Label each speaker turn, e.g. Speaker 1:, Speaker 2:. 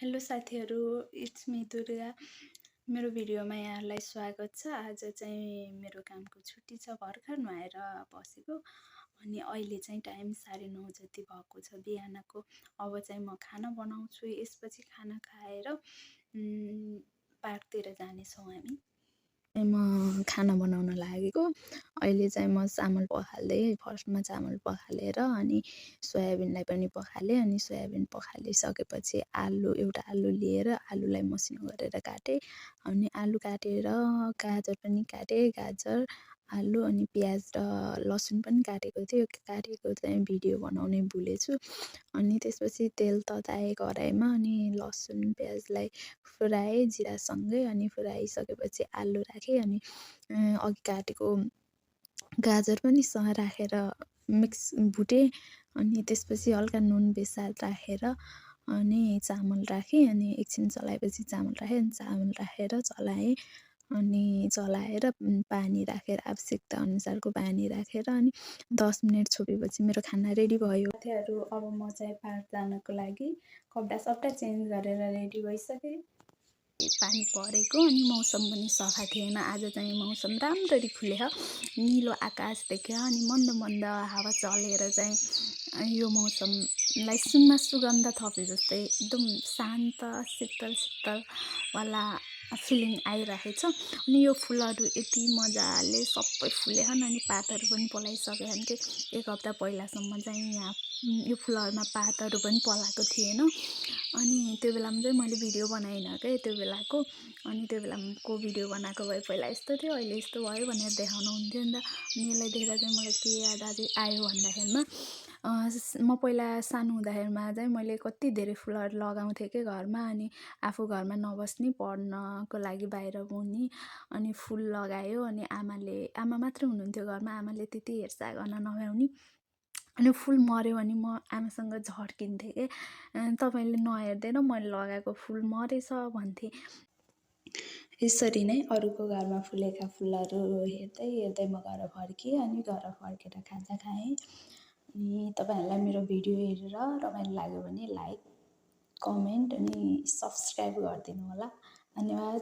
Speaker 1: Hello साथीहरू, it's me Durga. मेरो भिडियोमा यहाँहरूलाई स्वागत छ। आज चाहिँ मेरो कामको छुट्टी छ, भर्खर नुहाएर बसेको। अनि अहिले चाहिँ टाइम 9:30 जति भएको छ बिहानको। अब चाहिँ म खाना बनाउँछु। यसपछि खाना खाएर पार्कतिर जानेछौँ हामी। म खाना बनाउन लागेको। अहिले चाहिँ म चामल पखाल्दै फर्स्टमा चामल पखालेर अनि सोयाबिनलाई पनि पखालेँ। अनि सोयाबिन पखालिसकेपछि एउटा आलु लिएर आलुलाई मसिनो गरेर काटेँ। अनि आलु काटेर गाजर पनि काटेँ। गाजर, आलु अनि प्याज र लसुन पनि काटेको थियो। काटेको चाहिँ भिडियो बनाउनै भुलेछु। अनि त्यसपछि तेल तताएँ कराहीमा अनि लसुन प्याजलाई फ्राई जिरासँगै। अनि फ्राइसकेपछि आलु राखेँ। अनि अघि काटेको गाजर पनि राखेर भुटेँ। अनि त्यसपछि हल्का नुन बेसार राखेर अनि चामल राखेँ। अनि एकछिन चलाएपछि चामल राखेँ। अनि चामल राखेर चलाएँ। अनि चलाएर पानी राखेर आवश्यकता अनुसारको पानी राखेर अनि 10 मिनट छोपेपछि मेरो खाना रेडी भयो। साथीहरू, अब म चाहिँ पार्क जानको लागि कपडा चेन्ज गरेर रेडी भइसकेँ। पानी परेको अनि मौसम पनि सफा थिएन। आज चाहिँ मौसम राम्ररी खुल्यो, निलो आकाश देख्यो अनि मन्द मन्द हावा चलेर चाहिँ यो मौसमलाई सुनमा सुगन्ध थपे जस्तै एकदम शान्त शीतल शीतलवाला फिलिङ आइरहेको छ। अनि यो फुलहरू यति मजाले सबै फुलेछन् अनि पातहरू पनि पलाइसकेछन् कि एक हप्ता पहिलासम्म चाहिँ यहाँ यो फुलहरूमा पातहरू पनि पलाएको थिएन। अनि त्यो बेलामा चाहिँ मैले भिडियो बनाइनँ क्या त्यो बेलाको। अनि त्यो बेलाको भिडियो बनाएको भए पहिला यस्तो थियो, अहिले यस्तो भयो भनेर देखाउनु हुन्थ्यो नि त। अनि यसलाई देख्दा चाहिँ मलाई के याद आयो भन्दाखेरिमा म पहिला सानो हुँदाखेरिमा चाहिँ मैले कति धेरै फुलहरू लगाउँथेँ कि घरमा। अनि आफू घरमा नबस्ने, पढ्नको लागि बाहिर हुने। अनि फुल लगायो अनि आमा मात्र हुनुहुन्थ्यो घरमा, आमाले त्यति हेरचाह गर्न नभ्याउने। अनि फुल मऱ्यो भने म आमासँग झर्किन्थेँ कि तपाईँले नहेरिदिएर मैले लगाएको फुल मरेछ भन्थेँ। यसरी नै अरूको घरमा फुलेका फुलहरू हेर्दै हेर्दै म घर फर्केँ। अनि घर फर्केर खाजा खाएँ। अनि तपाईँहरूलाई मेरो भिडियो हेरेर रमाइलो लाग्यो भने लाइक, कमेन्ट अनि सब्सक्राइब गरिदिनु होला। धन्यवाद।